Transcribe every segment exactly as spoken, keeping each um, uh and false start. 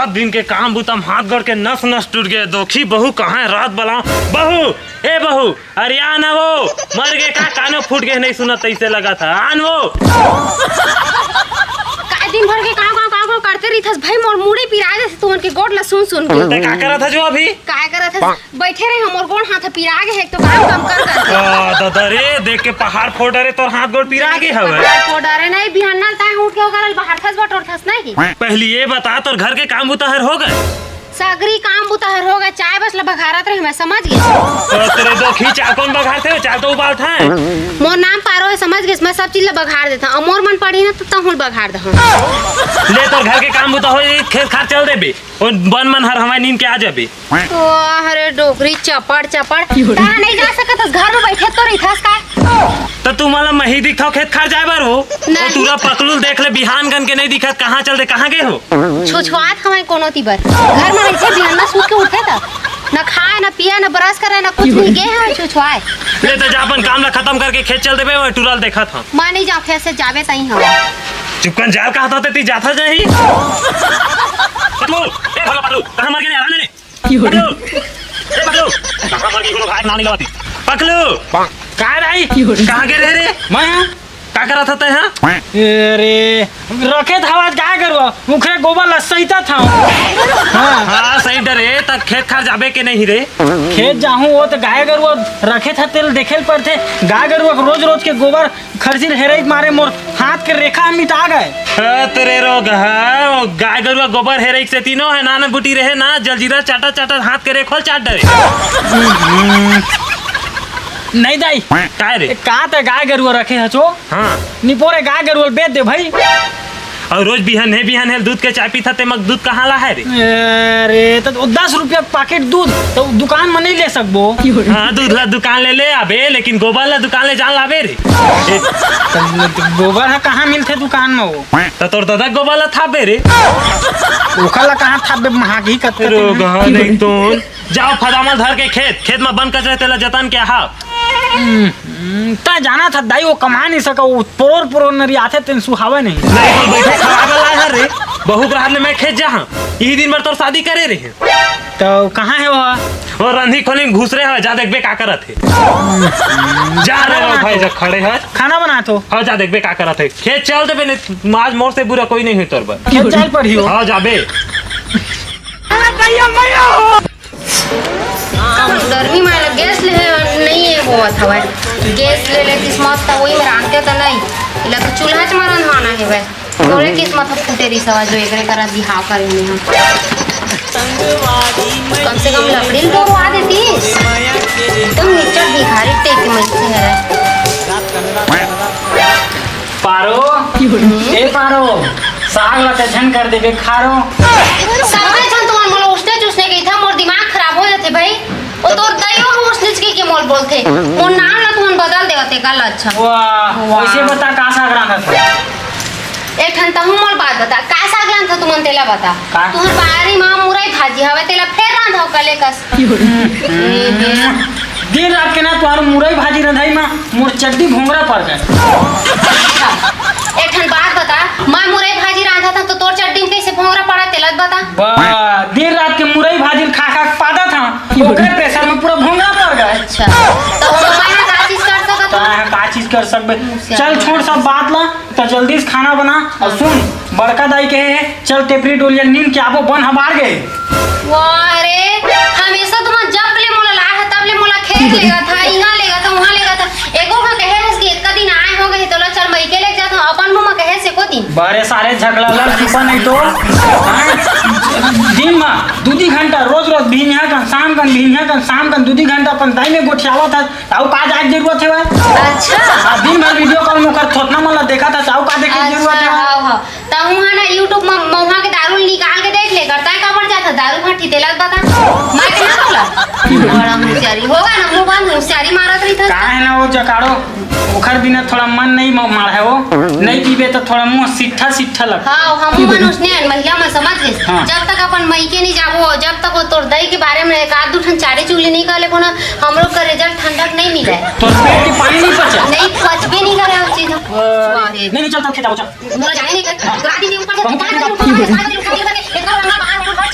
दिन के काम बुता म हाथ गोड़ के नस नस टूट गे। दोखी बहू कहाँ हे, रात बला बहू, ए बहू, अरे आ ना वो, मर गे का, कानो फूट गे, नहीं सुनत तइसे लगत हे, आन वो। का दिन भर के काम काम काम काम करते रहिथस भाई, मोर मुड़ी पिरा देथे तुमन के गोड़ ला सुन सुन के। तैं का करत हस जो अभी? काय करत हस? बइठे रहे, मोर गोड़ हाथ पिरा गे हे, एक तो काम काम कर कर के। आ, ददा रे, देख के पहाड़ फोड़ डरे, तोर हाथ गोड़ पिरा गे हवय। पहाड़ फोड़ डरे नहीं, बिहान ल तैं उठ के ओकर ल बहारथस बटोरथस नहीं। पहिली ये बता, तोर घर के काम बुता हर हो गे? सगरी काम बुता हर हो गे, चाय बस ल बघारत रहे, मैं समझ गे। तो तेरे दोखी चाय कोन बघारथे? चाय तो उबालथे। मोर नाम पारो हे, समझ गे, मैं सब चीज ल बघार देथंव। अउ मोर मन पड़ही ना, तो तहूं ल बघार दहूं। ले, तोर घर के काम बुता हो, खेत खार चल देबे। ओ बन मन हर हवय, नींद के आ जाबे। ओ, अरे डोकरी चपड़ चपड़, कहाँ नहीं जा सकत हस? घर में बइठे तो रहिथस का? त तुमन ला मही दिखथव खेत खार जाय बर हो? नहीं। ओ टूरा पकलू ल देख ले, बिहान कन के नहीं दिखत, कहाँ चल दे, कहाँ गे हो? छुछुआत हवय कोनो ती बर। घर में रहिथे, बिहान में सूत के उठे त न खाय, न पिया, न brush करे, न कुछ नहीं, गे हवय छुछुआय। ले त जा, अपन काम ला खतम करके खेत चल देबे, मैं टूरा ल देखत हंव। मैं नहीं जांव, फेर से जाबे तहीं हवय। चुपकन जाल कहत हंव, तेती जाथा जाही। पकलू, ए भला पकलू, कहाँ मर गे ने, आराम ले। पकलू, ए पकलू, कहाँ मर गे कोनो भाई, नाम नहीं लेवत। पकलू, का रे भाई? कहाँ गे रहे रे? मैं हाँ। का करत हस तैं हाँ? अरे, रखे था आज गाय गरुवा, उखरे गोबर ला सहितत हंव। हाँ। हाँ, सहित डरे, त खेत खार जाबे के नहीं रे? खेत जाहूं, वो त गाय गरुवा रखे था, तेला देखे ल पड़थे। गाय गरुवा के रोज रोज के गोबर खरसी ल हेरई के मारे मोर हाथ के रेखा ह मिटा गे। अ, तेरे रोग ह, वो गाय गरुवा गोबर हेरई के सेती नो हे, नाना बुटी रहे ना, जलजीरा चाटा चाटा हाथ के रेखा ल चाट डरे। नहीं दाई। काय रे? ए, का तैं गाय गरुवा रखे हच ओ? हाँ। निपोरे गाय गरुवा ल बेच दे भाई। अउ रोज बिहान हे, बिहान हे दूध के चाय पीथस, तेमा दूध कहाँ ला हे रे? अरे, त दस रुपया पाकिट दूध, त दुकान म नहीं ले सकबो? हाँ, दूध ला दुकान ले ले आबे, लेकिन गोबर ला दुकान ले जा लाबे रे। ए, त गोबर ह कहाँ मिलथे दुकान म वो? त तोर ददा गोबर ला थापबे रे। ओखर ला कहाँ थापबे, महंगी कतका रोग दिन ह। नहीं तो। जाव फदामल धर के खेत, खेत म बन कचरा हे, तेला जतन के आहा। हम्म, तैं जानत हस दाई, वो कमा नहीं सके, वो परोर परोर नरियाथे, तेन सुहावे नहीं। नहीं तो बइठे खवावे ला हर रे, बहू के रहत ले मैं खेत जाहूं, इही दिन बर तोर शादी करे रहे। त कहाँ हे वो? वो रंधी खोली म घुसरे हे, जा देखबे का करत हे। जा रे रो भाई, जा खड़े हे। खाना बनात हो? हाँ, जा देखबे का करत हे। खेत चल देबे, नहीं आज मोर से बुरा कोई नहीं होही तोर बर। खेत चल पड़ही हो। हाँ, जाबे। गर्मी मारे ला गैस ले हे, नहीं हे होवत हवय। गैस ले लेतिस मस्त, वही में रांधते त नहीं। एला तो चूल्हा च म रंधवाना हे बे। तोरे किस्मत ह फूटे रिहिस हवय जो एकरे करा बिहाव करे हन हम। कम से कम लकड़ी ल तो रुआ देतिस। एकदम निच्चट भिखारी टाइप के मनखे हरय। पारो, ए पारो, साग ला त झन कर देबे खारो। सबे झन तुमन मोला उसने चुसने कहिथा, मोर दिमाग खराब हो जाथे भाई। ओ तोर दइयो ह उसने के मोल बोलथे। मोर नाम ला तुमन बदल देवत हे, का ला अच्छा। वाह, वाह। वइसे बता का साग रांधत हस? एक ठन तहूं मोल बात बता, का साग रांधत हस तुमन तेला बता। का? तुहर बारी म मुरई भाजी हवय, तेला फेर रांधव कले कस। ए हे। दिन रात के ना तुहर मुरई भाजी रंधई म मोर चड्डी भोंगरा पर गे। अच्छा, एक ठन बात बता, मैं मुरई भाजी रांधत हंव त तोर चड्डी म कइसे भोंगरा पड़त तेला बता। बा, दिन रात के मुरई भाजी खा खा के पादत हंव, ओकरे pressure म पूरा भोंगरा पर गे। अच्छा, त ओमा मैं ह का चीज कर सकत हंव? तैं ह का चीज कर सकबे? चल छोड़ सब बात ला, त जल्दी से खाना बना। अउ सुन, बड़का दाई कहे हे, चल टेपरी डोलिया नींद के आबो, बन ह बाढ़ गे। वाह रे, हमेशा तुमन जब ले मोला लाय ह, तब ले मोला खेत लेगत ह, इहाँ लेगत ह, उहाँ लेगत ह। एको घांव कहे हस कि एतका दिन आय हो गे, तोला चल मइके लेग जात हंव, अपन मुंह म कहे से को दिन। बरे सारे झगला लड़ चुपा नहीं तो। हाँ? दिन म दू दी घंटा रोज रोज भिनिया कन, शाम कन, भिनिया कन, शाम कन दू दी घंटा अपन दाई में गोठियावत हस। अउ का जाए के जरूरत हे भाई? अच्छा। आ, दिन भर video call में ओकर थोथना मन ला देखत हस, अउ का देखे के जरूरत हे? अच्छा, हाँ, हाँ। त उहाँ ना YouTube म मउहा के दारू निकाल के देख ले कर, तैं काबर जात हस दारू भाटी तेला बता। मैं के ना बोला। बड़ा होशियारी। होगा ना, मुंह बंद, होशियारी मारत रहिथस। का हे ना वो जकाड़ो, ओखर बिना थोड़ा मन नहीं म-, माढ़े वो। नहीं पीबे त थोड़ा मुंह सिट्ठा सिट्ठा लगथे। हाँ, हमू मन उसने हन, महिला मन समझ गेस। हाँ। जब तक अपन मइके नहीं जाबो, जब तक वो तोर दई के बारे में एक आध दू ठन चारी चुगली नहीं कर लेबो ना, हमरो का result ठंडक नहीं मिले। तोर पेट के पानी नहीं पचे। नहीं, पचबे नहीं करे वो चीज। अरे। नहीं, नहीं, चल, चल, खेत जाबो, चल। मोला जाने नहीं कर। रात दिन ऊपर से बहुत पाँच बजे उठा, पाँच बजे उठा, पाँच बजे उठा, इतना लंबा बाहर उठा,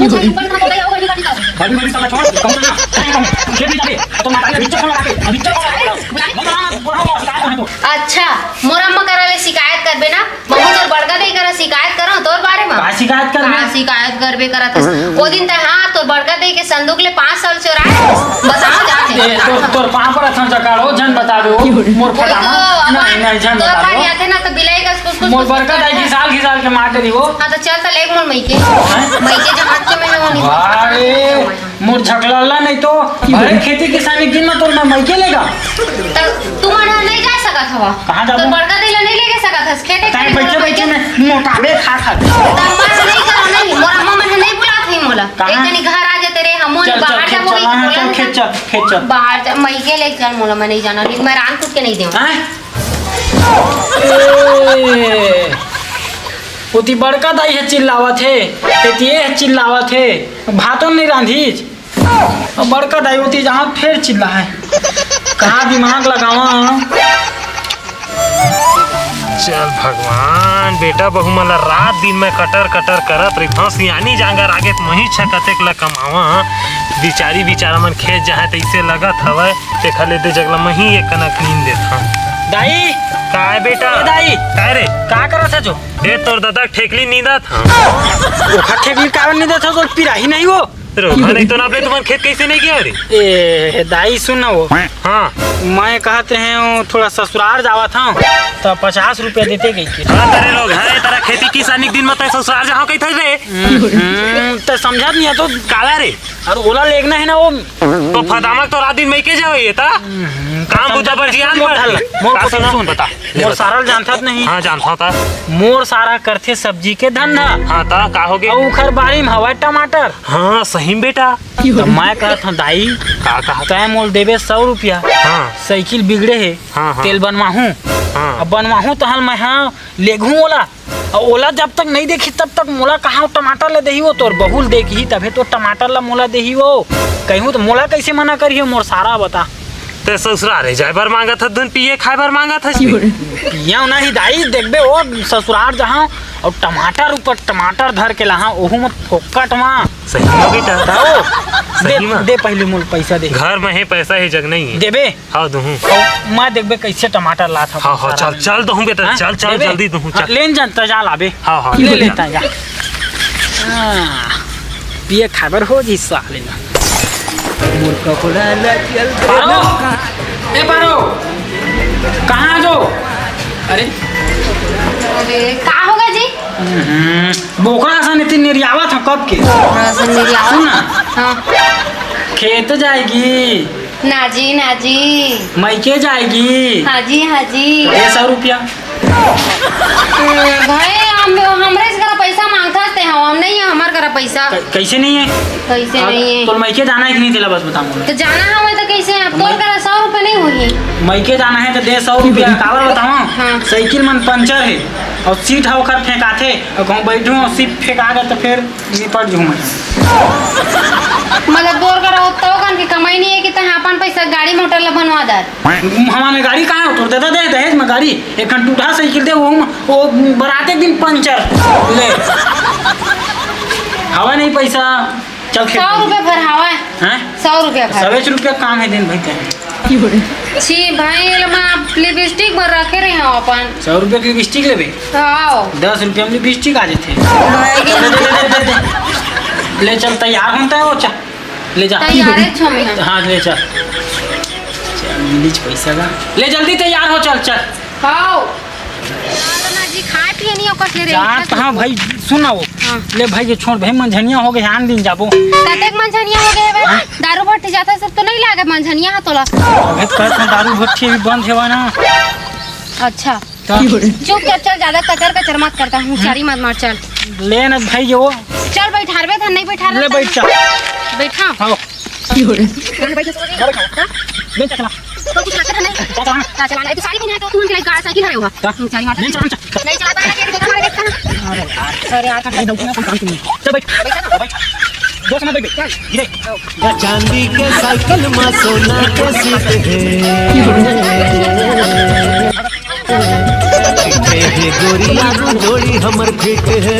भाभी, भाभी, साला छोड़, कहूँ ना, कहूँ, कहूँ, खेत में जाबे, तो माता के बिच्चा फोन लगा के, बिच्चा फोन लगा के, बोला, बोला, बोला, बोला, शिकायत है तो। अच्छा, मोर अम्मा करा ले शिकायत करबे ना? महूँ तोर बड़का दाई करा शिकायत करव तोर बारे म। का शिकायत करबे? का शिकायत करबे करत हस? ओ दिन तैं, हाँ, तोर बड़का दाई के संदूक ले पाँच सौ ल चोराए हस। बताओ जाके। ए, तोर, तोर पाँव परत हँव जकाड़ो, झन बताबे ओ। मोर वही फटाहा। तो, अब नहीं, नहीं, झन तोर बताबे ओ। पारी आथे ना, तो बिलाई कस कुछ, कुछ, मोर कुछ बड़का दाई करथे। घिसाल, घिसाल के मार डरी ओ। हाँ, तो चल, तो लेग मोर मइके। हैं? मइके जहाँ से मैं हूँ, नहीं वाह रे। मोर झकलल्ला नहीं तो, अरे खेती किसानी के दिन में तोर मैं मइके लेगा। त तुमन ह नइ जा सकत हवा। कहाँ जाबो? तोर बड़का दाई ला नइ लेगे सकत हस, खेते तैं खानी बइठे मोला बइठे मइके। में मोटाबे खा खा। त मैं नइ जाओं, नहीं, मोर अम्मा मन ह नइ बुलात हे मोला। कहाँ? एक कनी घर आ जाते रे, हम चल, चल, बाहर खेत जाबो, चल, कहीं हाँ, बोला चल, नहीं खेत ना। चल, खेत चल। बाहर जा, मइके ले चल मोला, मैं नइ जाना, नहीं, मैं रांध कूट के नइ देवं। हैं? ए, ओती बड़का दाई ह चिल्लावत हे, एती ए ह चिल्लावत हे, भातो नइ रांधिस। अब बड़का दाई ओती जहाँ फेर चिल्ला हे। कहाँ दिमाग लगावा? चल भगवान, बेटा बहू मन ला रात दिन में कटर कटर करत रहिथंव, सियानी जांगर आगे त मही छ कतेक ला कमावा। बिचारी बिचारा मन खेत जाहे तइसे लगत हवय, तेखर ले दे जगला मही एक कनक नींद देथंव। दाई! काय बेटा? ए दाई! काय रे? का करत हे जो? ए तोर ददा के ठेकली नींदत हंव। ओखर ठेकली काबर नींदत हस, तोर पिराही नहीं वो? रोहा नहीं तो नाप ले, तुमन खेत कइसे नहीं गया रे? ए, दाई सुन ना वो। हाँ। मैं कहत रहे हूँ, थोड़ा ससुरार जावत हूँ, तो पचास रुपया देते गई के। हाँ, तेरे लोग, हाँ, तेरा खेती किसानी के दिन में तैं ससुरार जाहूँ कही थे रे। हम्म, तो समझत नहीं है तो। काला रे? अरे ओला लेगना है ना वो। तो फदामक तो रात दिन मइके जावे ये ता। हम्म, काम बुता बर जियान मोर पड़। मोर का को सुना? सुन। बता। ले मोर बता। सारा ल जानथस नहीं। हाँ, जानथंव ता। मोर सारा करथे सब्जी के धंधा। हाँ, ता का होगे? अउ उखर बारी म हवय टमाटर। हाँ, सही म बेटा। त मैं कहत हंव दाई, का कहा? तैं मोल देबे सौ रुपया। हाँ। साइकिल बिगड़े हे, हाँ, हाँ। तेल बनवाहूँ। हाँ। अब बनवाहूँ तहन मैं हाँ लेगहूँ ओला। अउ ओला जब तक नइ देखही तब तक मोला कहाँ टमाटर ल देही वो? तोर बहू ल देखही तभे तो टमाटर ल मोला देही वो। कहूँ त मोला कइसे मना करही वो मोर सारा बता। ते ससुरारे जाए बर मांगत हस, धुन पिए खाए बर मांगत हस? पियव नहीं दाई, देखबे वो ससुरार जहाँ अउ टमाटर ऊपर टमाटर धर के लहा, ओहू म फोकट म। सही म बेटा। त ओ, सही दे, म। दे पहली मोल पैसा दे। घर म हे पैसा, हे जग नहीं हे। देबे? हाँ, दुहूँ। अउ मैं देखबे कइसे टमाटर लात हव हाँ, हाँ, सारा चल, में। चल दुहूँ बेटा, हाँ? चल, चल, देबे? जल्दी दुहूँ, हाँ, चल। लेन जान, त जा लाबे। हाँ, हाँ, ले ले ले, जा। त जा। हाँ, पिए खाए बर हो जी साले ना। मोर कपड़ा ला चल दे। पारो, ए पारो, कहाँ जो? अरे। अरे, का होगा जी? हम्म, बोकरा असन एती नेरियावत हव कब के। बोकरा असन नेरियावत सुन ना। हाँ। खेत जाएगी। ना जी, ना जी। मइके जाएगी। हाँ जी, हाँ जी। दे सौ रुपया। भाई, हम, हमरे से करा पैसा मांगथस ते, हम, हम नहीं है, हमर करा पैसा। क-, कइसे नहीं है? कइसे अब नहीं है? तोर मइके जाना है कि नहीं, तेला बस बता मोला। त जाना हवय त कइसे? अब तोर मैं करा सौ रुपया नहीं होही। मइके जाना है त दे सौ रुपया। काबर बतावं? हाँ। साइकिल मन पंचर हे अउ सीट ह ओखर फेंकाथे, अउ कहूँ बैठहूँ अउ सीट फेंका गे त फेर निपट जहूँ मैं। मतलब तोर करा ओतका कन के कमाई नहीं है कि तैं अपन पैसा गाड़ी मोटर ला बनवा दे। हमार में गाड़ी कहाँ है? तोर ददा दे दहेज में गाड़ी, एक ठन टूटहा साइकिल दे, वो, वो बराते दिन पंचर। ले, हवा नहीं पैसा, चल खेत सौ में। रुपया भर हवा है। हैं? सौ रुपया भर। सवेच रुपया काम है दिन भर के। छी भाई, एला मैं लिपस्टिक बर रखे रहे हूँ अपन। सौ रुपया के लिपस्टिक लेबे? हाँ। दस रुपया में लिपस्टिक आ जाथे। भाई के दे, दे, दे, दे, दे। ले चल, तैयार होता है वो, चल। ले जा। तैयार है छो में। हाँ, ले चल। चल, मिली पैसा का। ले जल्दी तैयार हो, चल, चल। हाँ। ना जी, खाए पिए नहीं ओकर से रे। जात हाँ भाई, सुन ना वो। हाँ। ले भाई, ये छोड़ भाई, मंझनिया हो गए, आन दिन जाबो। कतेक मंझनिया हो गए बे? हाँ? दारू भट्टी जाता सब तो नहीं लागे मंझनिया हा तोला। अबे कहत हूँ, दारू भट्टी भी बंद हेवा ना। अच्छा। तो चुपचाप चल, ज्यादा कचर कचर मत करता हूँ, चारी मत मार, चल। ले ना भाई, ये वो। चल बैठारबे धन नहीं बैठार ले बैठ, चल। बैठा। हाँ। की हो रे? अरे भाई, जैसे अरे खाओ। हाँ? नहीं चला। तो कुछ रखा था नहीं? क्या चलाना? क्या चलाना है? तू साड़ी पहना है तो तू उनके लिए कार साइकिल हरे हुआ। क्या? हम्म, साड़ी मार। नहीं चलाना, चल। नहीं चलाता है, ये देखो, हमारे देखता है। अरे यार। अरे यार, नहीं, दौड़ना कोई काम की नहीं। चल बैठ। बैठा ना। बैठ। दो समय बैठ, बैठ। चल। धीरे। चांदी के साइकिल में सोना के सीट है। की हो रे? ए गोरिया, जोड़ी हमर फिट है।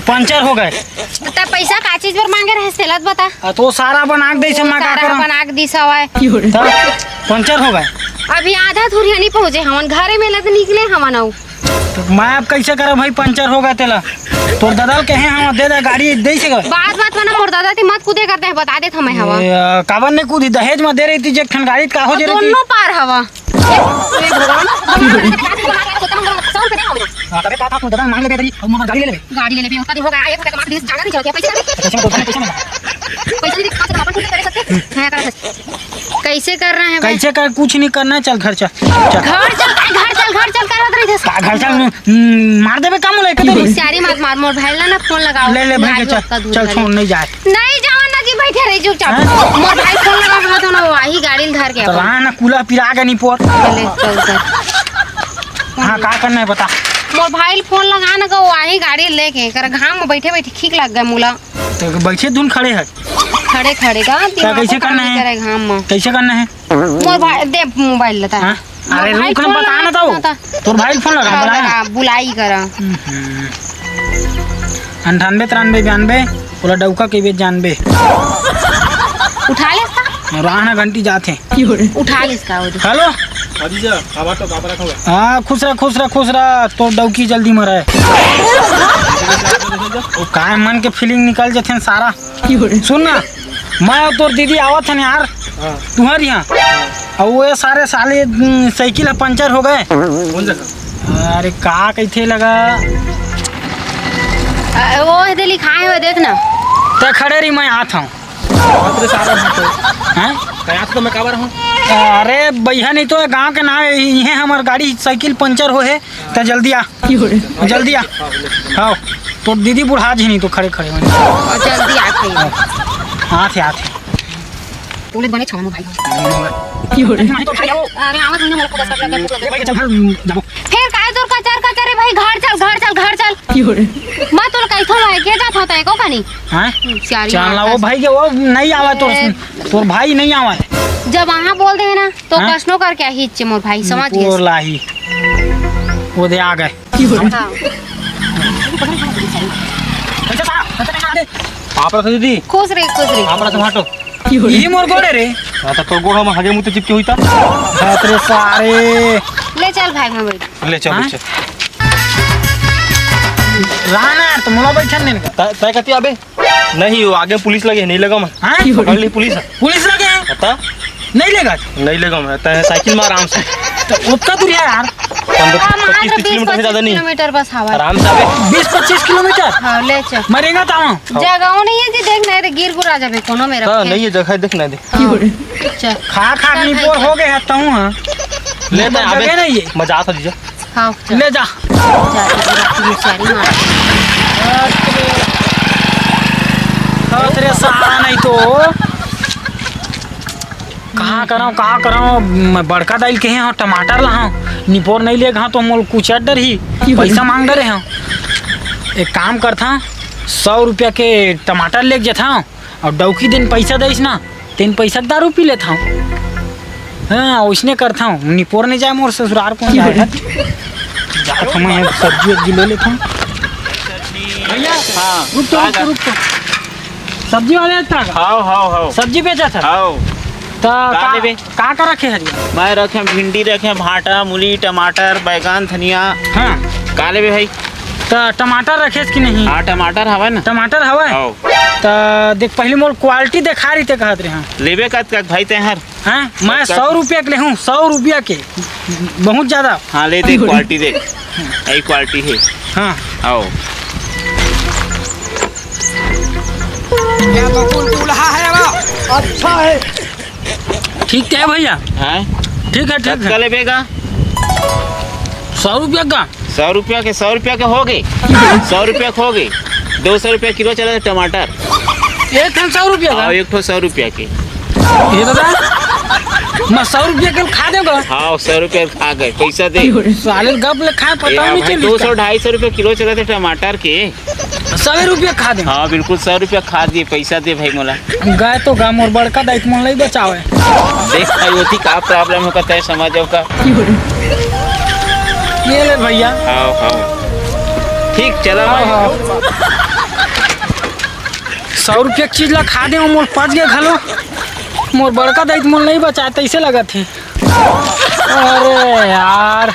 पंचर हो गए। त पैसा का चीज बर मांगे रहे, तेला त बता। आ, तो सारा बना के दे से, मैं का सारा करूं? बना के दिस हवय। त पंचर हो गए। अभी आधा धुरिया नहीं पहुंचे हमन, घरे में लत निकले हमन अउ। तो मैं अब कैसे करूं भाई, पंचर हो गए तेला। तोर ददा ल कहे हम दे दे गाड़ी, दे से गए। बात बात में ना मोर ददा ती मत कूदे करते हैं, बता देत हमें हवा। ए, आ, काबर नहीं कूदी, दहेज में दे रही थी जे एक ठन गाड़ी, का हो जे रही थी? दोनों पार हवा। ए, ए भगवान। हाँ, तबे कहा था, तू दादा मांग ले दे रही, अब मगर गाड़ी ले ले। गाड़ी ले ले भी, उसका दिन हो गया, एक रुपया कमा के दिस, जाना नहीं चाहिए, पैसे नहीं। पैसे में बोलता है, पैसे में। पैसे नहीं दे, कम से कम अपन खुद करे सकते। हाँ, कर सकते। कैसे कर रहे हैं भाई? कैसे कर, कुछ नहीं करना है, चल घर चल, चल। घर चल, घर चल, घर चल, कर रहा था इधर। का घर चल, हम्म, मार देबे का मोला, एक तो होशियारी मत मार, मोर भाई ला ना फोन लगाओ। ले, ले, भाई के भाई चल, उसका दूर चल, करे। छोड़, नहीं जाए। नहीं जाओ ना जी, बैठे रही चुपचाप। हाँ? मोर भाई फोन लगा रहा था ना, वही गाड़ी धर के तो अपन। रहा ना, कूला पिरा के नहीं पोर। ले, चल, चल। हाँ, का करना है बता। मोर भाई फोन लगा ना, को वही गाड़ी लेके, कर घाम में बैठे बैठे खींच लग गए मोला। तो बैठे धुन खड़े है। खड़े खड़े का का दिमाग कैसे खराब करना नहीं है? करे घाम में। कैसे करना है? मोर भाई दे मोबाइल लेता है। हाँ? अरे मोर भाई रुक ना, फोन बता ना लगा तो। था। तोर भाई फोन लगा, हाँ, बोला ना। लगा, बुलाई करा। हम्म। अंठानबे तिरानबे बयानबे, बोला डौका के बेच जानबे। उठा ले इसका। राह ना घंटी जात है। उठा ले इसका वो। हेलो। हाँ जीजा, का बात हो, का बात हो? हाँ, खुश रह, खुश रह, खुश रह, तो डौकी जल्दी मरे। वो काय मन के फीलिंग निकल जथे न सारा। सुन ना, मैं अउ तोर दीदी आवत हन यार, हाँ। तुहर यहाँ। हाँ। अउ वो सारे साले, उम, साइकिल ह पंचर हो गए। कौन जगह? अरे का कहिथे लगा? अ, वो एदे लिखाए हुए देख ना। तै खड़े रही, मैं आत हूँ। बाप रे सारा भूत। हैं? कयात तो मैं काबर हूँ? अरे भैया, नहीं तो गांव के नाम है, ये हमार गाड़ी साइकिल पंचर हो है, तो जल्दी आ, जल्दी आ। हाँ, तो दीदी बुढ़ा जी नहीं तो खड़े खड़े होंगे। और जल्दी आ गई। हाँ थे, हाँ थे। तूने बने छानो भाई। अरे आवाज नहीं, मोला पता चल गया, भूख लग गई। चल, चल, जाबो। फिर काय तोर कचर कचर है भाई, घर चल, घर चल, घर चल। मैं तोला कहिथों ना, के जात होता है को कनी? हैं? हम्म, सियारी चल ना, मार वो खास। भाई के वो नहीं आवा तोर, ए। तोर भाई नहीं आवा। जब वहाँ बोल दे ना, तो हाँ? कष्णो करके आही इच्छे मोर भाई, समझ गए। बोल आही। वो दे आ गए। हाँ। कैसे सारा? कैसे नहीं आ रहे? आप रखो दीदी। खुश रहे, खुश रहे। आप रखो हटो। ये मोर गोड़े रे। हाँ, तो तोर गोड़ हम हगे मुते चिपके हुई था। बाप रे सारे। ले चल भाई, मैं बैठ। ले चल, हाँ? ले चल। रहा ना यार, तो मोला बैठन देन का। तय, तय कती आबे? नहीं, वो आगे पुलिस लगे, नहीं लगा मैं। हाँ? पकड़ ली पुलिस। पुलिस लगे हैं? बता। नहीं लेगा? नहीं लेगा मैं, तय साइकिल में आराम से। तो उतना दूर है यार। पंद्रह, हाँ, पच्चीस, मात्र तीस बीस किलोमीटर से ज़्यादा पच्चीस नहीं। किलोमीटर बस हवा। आराम से आबे। बीस पच्चीस किलोमीटर? हाँ, ले चल। मरेगा तो हम। जगह नहीं है जी, देख नहीं रे, गिर गुरा जाबे कोनो मेरा हाँ, खेत। नहीं है जगह, देख ना दे। हाँ, चल। खा खा चल निपोर भाई, हो गए हैं तहूँ, हाँ। ले तो जगह आबे। नहीं है। मजा आता जीजा। हाँ, चल। ले जा। जा, जा, जा, जा, जा, जा, जा। अरे साला नहीं तो। कहाँ करव, कहाँ करव? मैं बड़का दाई ल कहे हव, टमाटर लाहव। निपोर नहीं लेग हव तो मोल कुचर डरही। पैसा मांग डरे हव। एक काम करथव, सौ रुपया के टमाटर लेग जथव अउ डौकी दिन पैसा देइस ना, तेन पैसा के दारू पी लेथव। हाँ, ओइसने करथव। निपोर नहीं जाए मोर ससुरार, कौन जाए? हट। जात हव मैं सब्जी वब्जी ले लेथव। भैया, हाँ, रुक तो, आ रुक जा। तो, रुक तो। सब्जी वाले आता का? हाव, हाव, हाव। सब्जी बेचत हस? हाव। त का का लेबे? का का रखे हरिया? मैं रखे भिंडी, रखे भांटा, मूली, टमाटर, बैगन, धनिया। हाँ। का लेबे भाई? त टमाटर रखेस कि नहीं? हाँ, टमाटर हवय ना। टमाटर हवय? हाव। त देख, पहली मोर क्वालिटी देखा रही ते कहत रहे हव। लेबे कतका भाई तेहर? हाँ, मैं कतका? सौ रुपया के लेहूँ, सौ रुपया के। बहुत ज्यादा। हाँ, ले देख, क्वालिटी देख। यही क्वालिटी है। हाँ। आओ। या तो कुल कुलहा है बा। अच्छा है। ठीक है भैया। हैं? ठीक है, ठीक कतका है। लेबे गा? सौ रुपया का। सौ रुपया के, सौ रुपया के हो गए। सौ रुपया के हो गए। दो सौ रुपया किलो चला था टमाटर। एक ठन सौ रुपया का? हाँ, एक ठो सौ रुपया के। ये दादा, मैं सौ रुपया के खा देगा। हाँ, सौ रुपया खा गए, पैसा दे। साले गप ले खाए, पता ये नहीं भाई, चली दो सौ, इसका। ढाई सौ रुपया किलो चला था टमाटर के। सौ रुपया खा दे। हाँ, बिल्कुल, सौ रुपया खा दे, पैसा दे भाई मोला। गाय तो गा, मोर बड़का दाई मन ला ही बचावे। देख भाई, ओती का problem होगा, तय समझ जाओ का। ये ले भैया। हाँ, हाँ। ठीक, चला आओ, भाई। आओ। सौ रुपया के चीज ला खा दे, मोर पच गए घलो। मोर बड़का दाई मन ला ही बचाए, तैसे लगत हे। अरे यार।